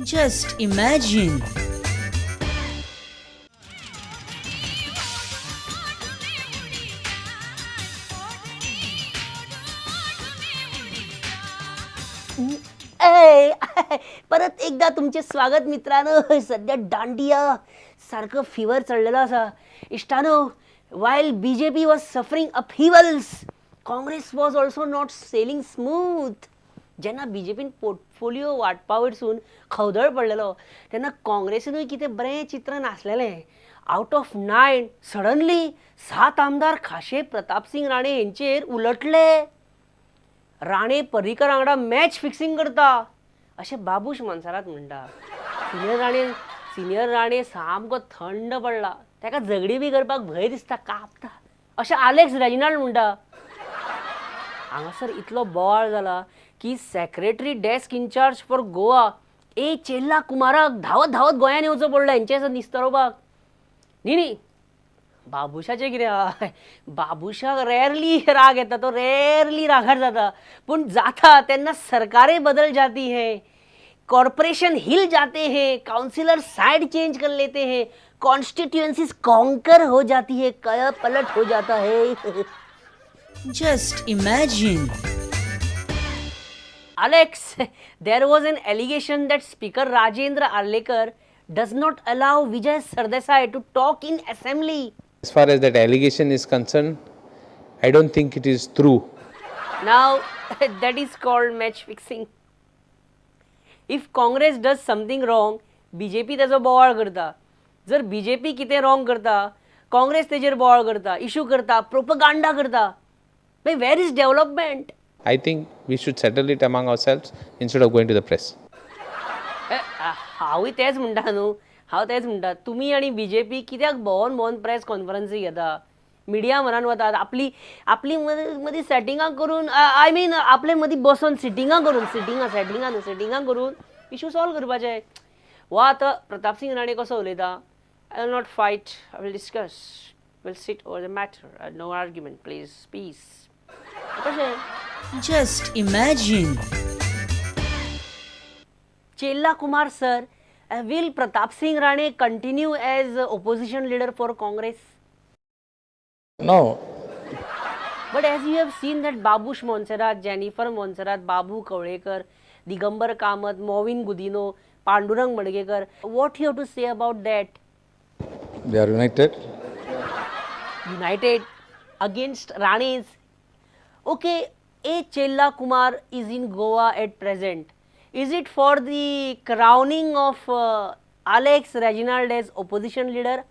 Just imagine. ए, परत एकदा तुमचे स्वागत मित्रांनो. सध्या दांडिया सारखं फिवर चढलेलं असा. इश्टानो, while BJP was suffering upheavals, Congress was also not sailing smooth. जेन्ना बीजेपीन पोर्टफोलिओ वांटपा वयरसून खवदळ पडलेलो तेन्ना काँग्रेसीनूय कितें बरें चित्र नासलेलें. आउट ऑफ 9 सडनली 7 आमदार खाशे प्रतापसिंग राणे हेंचेर उलटले. राणे पर्रीकर वांगडा मॅच फिक्सिंग करता अशें बाबूश मोन्सेरात म्हणटा. सिनियर राणे, सिनियर राणे सामको थंड पडला, ताका झगडी बी करपाक भंय दिसता, कांपता अशें आलेक्स रेजिनाल्ड म्हणटा. हांगासर इतलो बोवाळ जाला की secretary desk incharge for Goa A Chella कुमाराक धांवत धांवत गोंयान येवचो पडलो हेंचे निस्तरोवपाक. न्ही न्ही, बाबुशाचें कितें आहा, बाबुशाक रेरली राग येता, तो रेरली रागार जाता, पूण जाता तेन्ना सरकारें बदल जाती है, कॉर्पोरेशन हिल जाते हैं, काउंसिलर साइड चेंज कर लेते हैं, कॉन्स्टिट्यूएंसीज कॉन्कर हो जाती है, काया पलट हो जाता है. Just imagine. Alex, there was an allegation that Speaker Rajendra Arlekar does not allow Vijay Sardesai to talk in assembly. As far as that allegation is concerned, I don't think it is true. Now, that is called match fixing. If Congress does something wrong, BJP ताजो बोवाळ करता. जर BJP कितें wrong करता, काँग्रेस तेजेर बोवाळ करता, issue करता, प्रोपगांडा करता. मागीर where is development? I think we should settle it among ourselves instead of going to the press. हांवूय तेंच म्हणटा न्हू, हांव तेंच म्हणटा, तुमी आनी बीजेपी कित्याक भोंवन भोंवन प्रेस कॉन्फरन्सी घेता, मिडिया म्हऱ्यान वतात, आपली आपली मदीं सेटिंगां करून, I mean आपले मदीं बसोन सिटिंगां करून, सिटिंगां सेटिंगां न्हू, सिटिंगां करून इशू सॉल्व करपाचे. वा आतां प्रतापसिंग राणे कसो उलयता, "I will not fight, I will discuss, will sit over the matter, no argument please, peace." कशें? Just imagine. Chella Kumar sir, will Pratap Singh Rane continue as opposition leader for Congress? No. But as you have seen that Babush Monserrate, Jennifer Monserrate, Babu Kavlekar, Digambar Kamat, Mauvin Godinho, Pandurang Madgekar, what you have to say about that? They are united. United against Ranes. Okay, A Chella Kumar is in Goa at present. Is it for the crowning of Alex Reginald as opposition leader?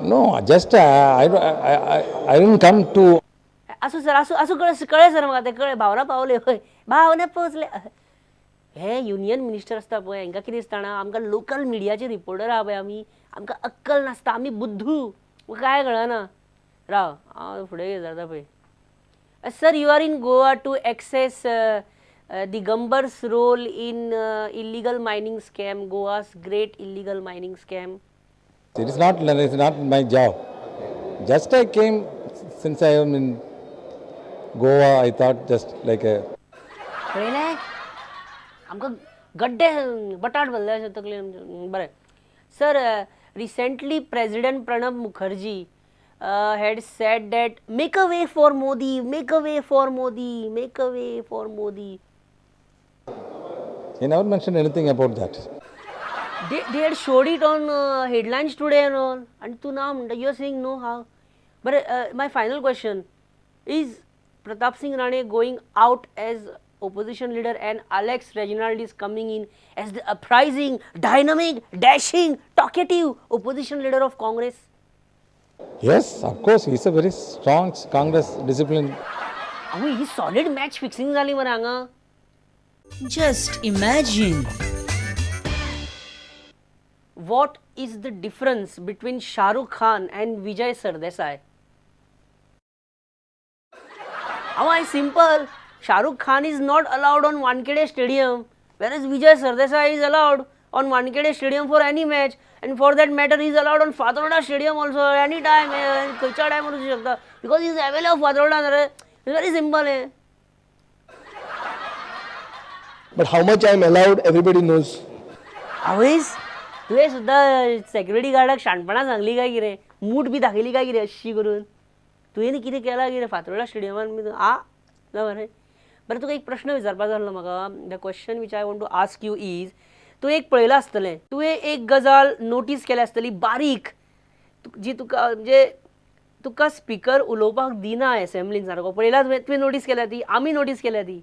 No, just I didn't come to आसूं sir, आसूं आसूं, कळ्ळें कळ्ळें sir, म्हाका तें कळ्ळें. भावना पावल्यो, हय, भावना पोचले. हे युनियन मिनिस्टर आसता पळय, हांकां कितें दिसता जाणा, आमकां लोकल मिडियाचे रिपोर्टर आहा पळय आमी, आमकां अक्कल नासता, आमी बुद्धू, कांय कळना. राव, हांव फुडें विचारता पळय. Sir, you are in Goa to assess Digambar's role in illegal mining scam, Goa's great illegal mining scam. It is not my job. Just I came since I am in Goa. I thought just like a पळयलें, आमकां गड्डे बटाट भरले अशें तकलेन. बरें sir, recently President Pranab Mukherjee had said that make a way for Modi, make a way for Modi, make a way for Modi. He never mentioned anything about that. They had showed it on headlines today and all. And तूं ना म्हणटा, you are saying no, how? बरें, my final question is, Pratap Singh Rane going out as opposition leader and Alex Reginald is coming in as the uprising, dynamic, dashing, talkative opposition leader of Congress? Yes, of course, he is a very strong Congress discipline. आवय, ही solid match fixing जाली मरे हांगा. Just imagine. What is the difference between Shah Rukh Khan and Vijay Sardesai? आवय, simple. Shah Rukh Khan is not allowed on Wankhede Stadium, whereas Vijay Sardesai is allowed on Wankhede Stadium for any match, and for that matter he is allowed on Fatorda Stadium also any time, खंयच्या टायमार वचूं शकता, because he is MLA of Fatorda. रे, very simple आहे. But how much I am allowed, everybody knows. आवयस, तुवें सुद्दां security गार्डाक शाणपणां सांगली काय कितें? मूठ बी दाखयली काय कितें अशी करून? तुवें कितें केलां कितें फातोर्डा स्टेडियमान बी? आ ना बरें बरें, तुका एक प्रश्न विचारपाक जाय आसलो म्हाका. The question which I want to ask you is, तुवें एक पळयलां आसतलें, तुवें एक गजाल नोटीस केल्या आसतली बारीक, जी तुका म्हणजे तुका स्पिकर उलोवपाक दिना एसेंब्लीन सारको. पळयला तुवें? तुवें नोटीस केल्या ती? आमी नोटीस केल्या ती.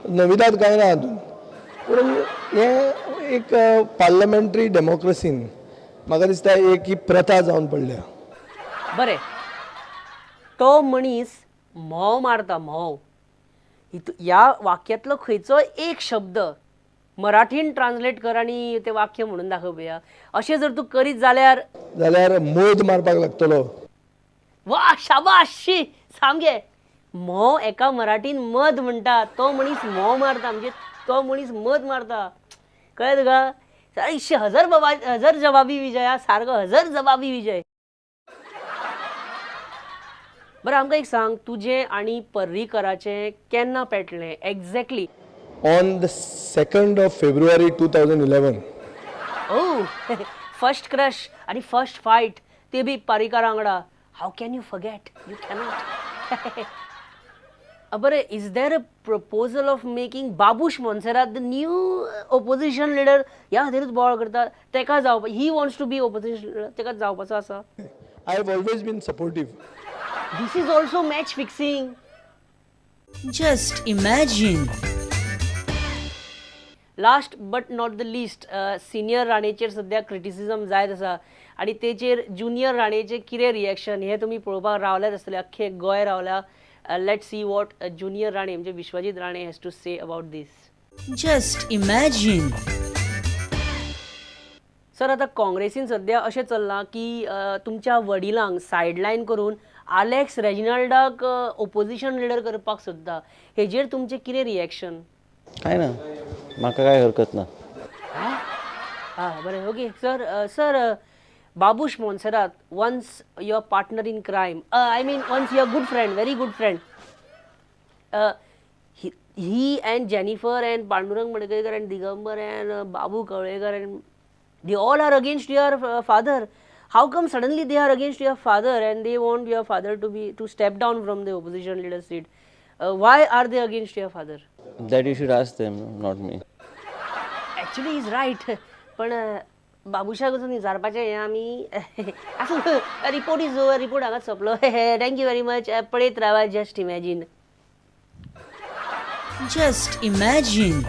नविदाद कांय ना हातूंत, पूण हें एक पार्लमेंटरी डेमोक्रेसीन म्हाका दिसता एक ही प्रथा जावन पडल्या. बरें, तो मनीस म्होंव मारता म्होंव. ह्या वाक्यांतलो खंयचो एक शब्द मराठीन ट्रान्सलेट कर आनी तें वाक्य म्हणून दाखय पळोवया. अशें जर तूं करीत जाल्यार जाल्यार मोद मारपाक लागतलो. वा, शाबाश, शी, सामकें. म्होंव एका मराठीन मद म्हणटा. तो मनीस म्होंव मारता म्हणजे तो मनीस मद मारता. कळ्ळें तुका? सारकी हजर बाबा, हजर जबाबी विजय. हा, सारको हजर जबाबी विजय. बरें, आमकां एक सांग, तुजें आनी पर्रीकराचें केन्ना पेटलें exactly? On the 2nd of February 2011. O, first crush आनी फर्स्ट फायट, ते बी पर्रीकरा वांगडा. How can you forget? You cannot. बरें, is there a proposal of making Babush Monserrate the new opposition leader? ह्या खातीरूच बोवाळ करता. तेका जावपा, he wants to be opposition leader, तेका जावपाचो आसा. I have always been supportive. This is also match fixing. Just imagine. Last but not the least, senior राणेचेर सद्या क्रिटिसिजम जायत आसा आनी तेचेर ज्युनियर राणेचें कितें रिएक्शन हें तुमी पळोवपाक रावल्यात आसतले. अख्खें गोंय रावल्या. Let see what Junior Rane, म्हणजे Vishwajit Rane, has to say about this. Just imagine. Sir, आतां काँग्रेसीन सद्या अशें चल्लां की तुमच्या वडिलांक सायडलायन करून आलेक्स रेजिनाल्डाक ओपोजिशन लिडर करपाक सोदता. हेजेर तुमचें कितें रिएक्शन? काय ना, म्हाका काय हरकत ना. आं, बरें, okay sir. Sir, Babush Monserrate, once your partner in crime, I mean, once your good friend, very good friend, he and Jennifer and Pandurang Madkaikar and Digambar and Babu Kavlekar and they all are against your father. How come suddenly they are against your father and they want your father to step down from the opposition leader seat? Why are they against your father? That you should ask them, not me. Actually is right, पण बाबुशाक वचून विचारपाचें हें आमी. आसूं, report is over. Report हांगाच सोंपलो. Thank you very much. पळयत रावा just imagine. Just imagine.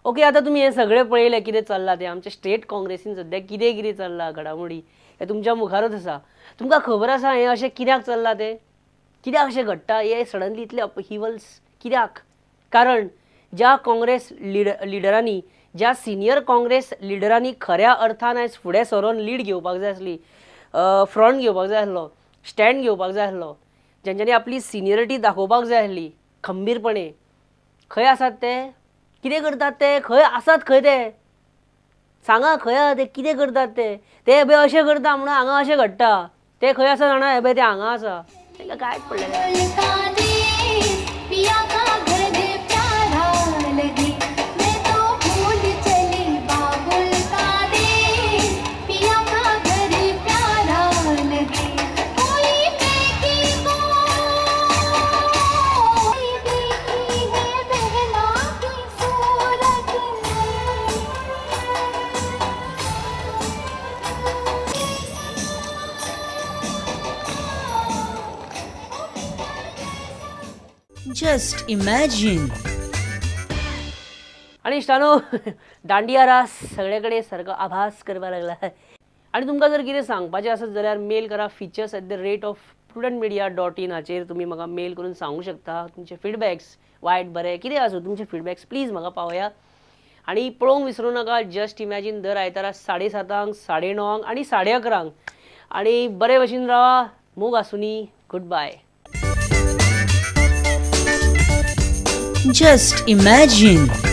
Okay, आतां तुमी हें सगळें पळयलें कितें चल्लां तें. आमच्या स्टेट काँग्रेसीन सद्या कितें कितें चल्लां घडामोडी हें तुमच्या मुखारूच आसा. तुमकां खबर आसा हें अशें कित्याक चल्लां तें? कित्याक अशें घडटा हें सडनली, इतले अपहिवल्स कित्याक? कारण ज्या काँग्रेस लिडरांनी, ज्या सिनियर काँग्रेस लिडरांनी खऱ्या अर्थान आयज फुडें सरोन लीड घेवपाक जाय आसली, फ्रंट घेवपाक जाय आसलो, स्टँड घेवपाक जाय आसलो, जेंच्यांनी आपली सिनियरिटी दाखोवपाक जाय आसली खंबीरपणे, खंय आसात ते? कितें करतात ते? खंय आसात? खंय ते? सांगा, खंय आहा ते? कितें करतात ते? ते हे पळय अशें करता म्हणून हांगा अशें घडटा. ते खंय आसा जाणा? हे पळय, ते हांगा आसा. तांकां कांयच पडलें ना. देश पिया का घर दे प्यारा लगे, मैं तो भूल चली बाबुल का देश, पिया का घर प्यारा लगे. कोई बेटी को कोई देखी है बहना की सूरत. Just imagine. आनी इश्टानो, दांडिया रास सगळे कडेन सारको आभास करपाक लागला. आनी तुमकां जर कितें सांगपाचें आसत जाल्यार मेल करा features@prudentmedia.in. हाचेर तुमी म्हाका मेल करून सांगूंक शकता. तुमचे फिडबॅक्स, वायट बरें कितें आसूं, तुमचे फिडबॅक्स प्लीज म्हाका पावया. आनी पळोवंक विसरूं नाका जस्ट इमॅजीन दर आयतारा 7:30, 9:30 आनी 11:30. आनी बरे भशेन रावा. मोग आसुनी. Good bye. Just imagine.